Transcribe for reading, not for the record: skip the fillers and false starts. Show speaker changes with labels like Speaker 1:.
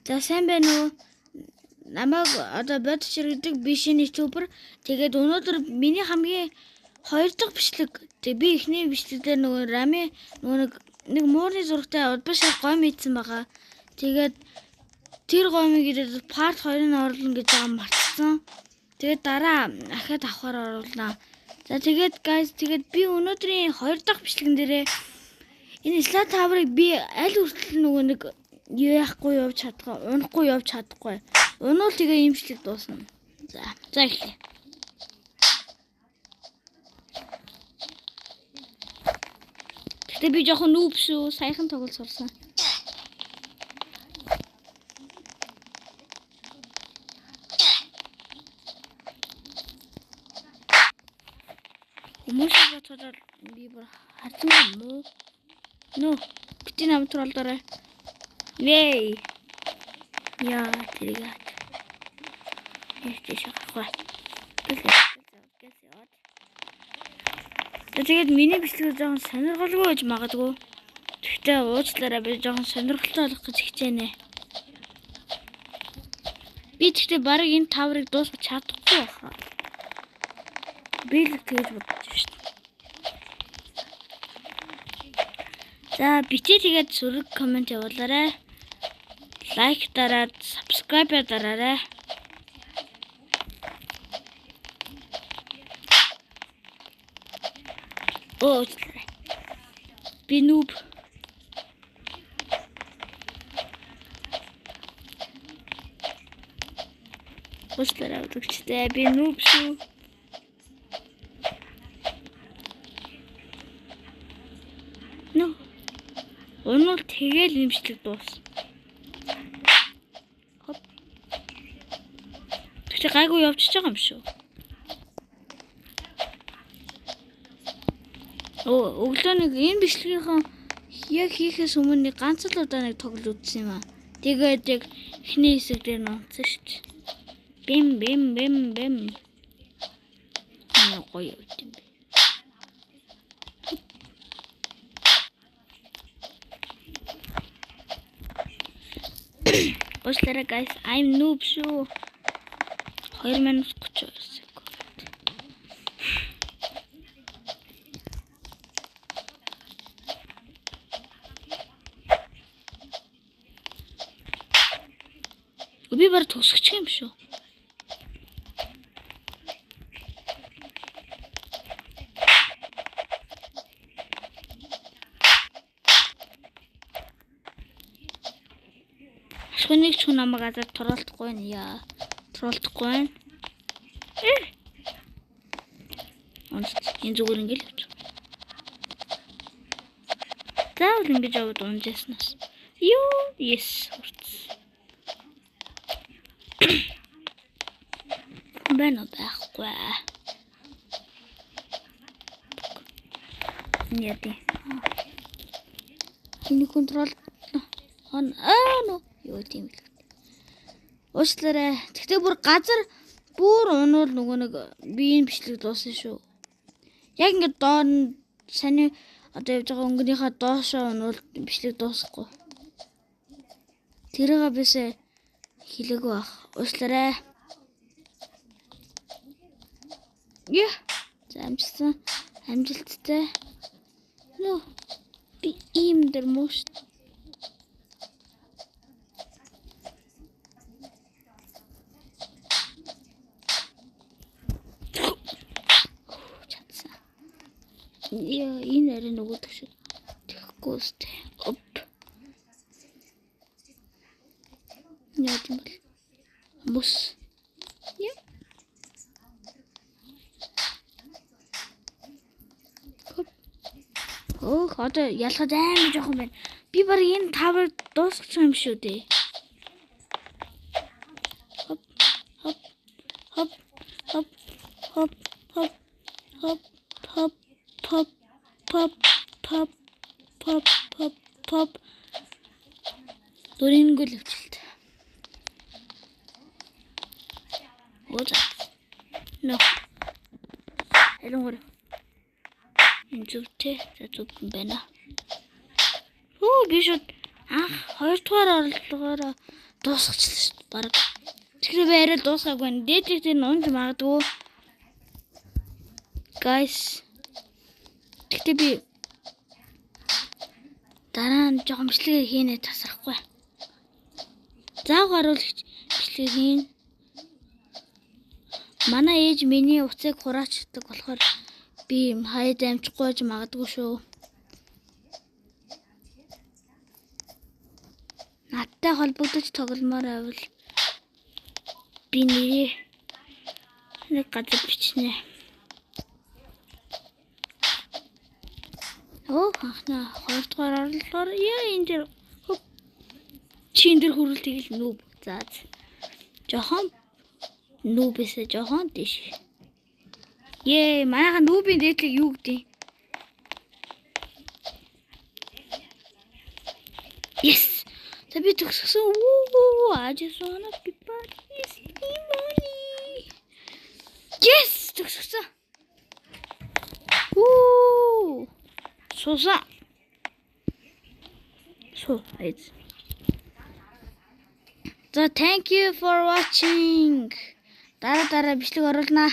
Speaker 1: За сайн байна уу? Намайг одоо Бодч гэдэг би шинэ YouTuber. Тэгээд өнөөдөр миний хамгийн хоёр дахь бичлэг. Тэг би эхний бичлэг дээр нөгөө Рами нөгөө нэг муурны зурагтай удбар шар гомь хийсэн байгаа. Тэгээд тэр гомыг ирээд part 2-ыг оруулна гэж байгаа мартсан. Тэгээд дараа ахиад авахар оруулнаа. За тэгээд guys, тэгээд би өнөөдрийн хоёр дахь бичлэгэн дээрээ энэ Slot Tower-ыг би аль хүртэл нөгөө нэг яахгүй явж чадахгүй, унахгүй явж чадахгүй. Унуул тэгээ имжлэг дуусна. За, за эхлэе. Гэтэ би жоохон noob шүү. Саяхан тоглож сурсан. Хүмүүсийг бодоход би бүр харсан юм уу? Нөө, бити нам тролдорой. Вэй. Яа, тэрийг яач. Яач шахах вэ? Тэгээд миний бичлэг жоохон сонирхолгүй байж магадгүй. Гэхдээ уучлаарай, би жоохон сонирхолтой болох гэж хичээнэ. Би тэгтээ бараг энэ таврыг дуусгах чадахгүй байна. Би л тэгж бодож байна шүү дээ. За бити тэгээд зүрэг коммент явуулаарай. Лайк дараад, subscribe дараарай. Оо, би noob. Уучлаарай үзэгчдээ, би noob шүү. Нөө. Унуул тэгэл имжлэг дуус. Хоп. Тэгтээ гайгүй явчихж байгаа юм шүү. Оо, өглөө нэг энэ бичлэгийнхэн яг хийхээс өмнө нэг ганц л удаа нэг тоглож үзсэн юм аа. Тэгээд яг эхний хэсэг дээр нь унтсан шүү дээ. Бим бим бим бим. Энэ гоё явд юм бэ. Уучлаарай guys, I'm noob шүү. 2 минут 32 секунд. Би баг төгсгчих юм шүү. Ашгүй нэг ч хүн намайг азар тороолдохгүй байна. Яа. Тороолдохгүй байна. Онц энэ зүгээр ингээл явчих. Заавал ингэж яваад унжааснаас. Юу? Yes. Хүртсэн. Байна уу байхгүй. Яа. Энэ контрол он аа нөө юу тийм л. Уучлаарай. Тэгтээ бүр газар бүр унуул нөгөө нэг би энэ бичлэг дууссан шүү. Яг ингээд доор нь саний одоо явж байгаа өнгөнийхөө доошоо унуул бичлэг дуусахгүй. Тэрийг бисээ хэлээгүй бах. Уучлаарай. Яа. За амжилтсан. Амжилттай. Нөө. Би ийм дэр муу шүү. Чадсан. Яа, энэ арай нөгөөдөг шиг. Тэгэхгүй үстэй. Оп. Яа юм бол. Мөс. Яа. Хоп. Өөх, одоо ялахад амар жоохон байна. Би баг энэ тавар дуусгах юм шүү дээ. Хоп. Хоп. Хоп. Хоп. Хоп. Хоп. Хоп. Хоп. Хоп. Хоп. Хоп. Хоп. Хоп. Хоп. Дөрөнгөл өвчлөлт. Оо за. Нөө. Харин энэ зөвтэй. За зөв юм байна. Хөө би шууд Анх хоёрдугаар орлогоор дуусгачлаа шүү дээ баг. Тэгэхээр би арай дуусгаагүй байна. Дээдлэх дээр нь унж магадгүй. Guys. Гэхдээ би дараа нь жоохон бичлэгээ хийнэ тасрахгүй. Зав гаруулагч бичлэг хийнэ. Манай ээж миний утсыг хураачдаг болохоор би хаяад амжихгүй ч магадгүй шүү. Надтай холбогдож тогломоор байвал би нэрээ нэг газар бичнэ. Оо анхнаа хоёрдугаар орлогоор яа энэ дэр чи энэ дэр хөрөл тэгэл noob. За жохон noob эсэ жохон тийш. Ее манайха noob ийн дээдлэг юу гэдэг? Yes. За би төгсгсөн. Woo! I just wanna be part of this money. Yes, төгсгсөн. Woo! Суса. Су. Айц. За, thank you for watching. Дараа дараа бичлэг оруулнаа.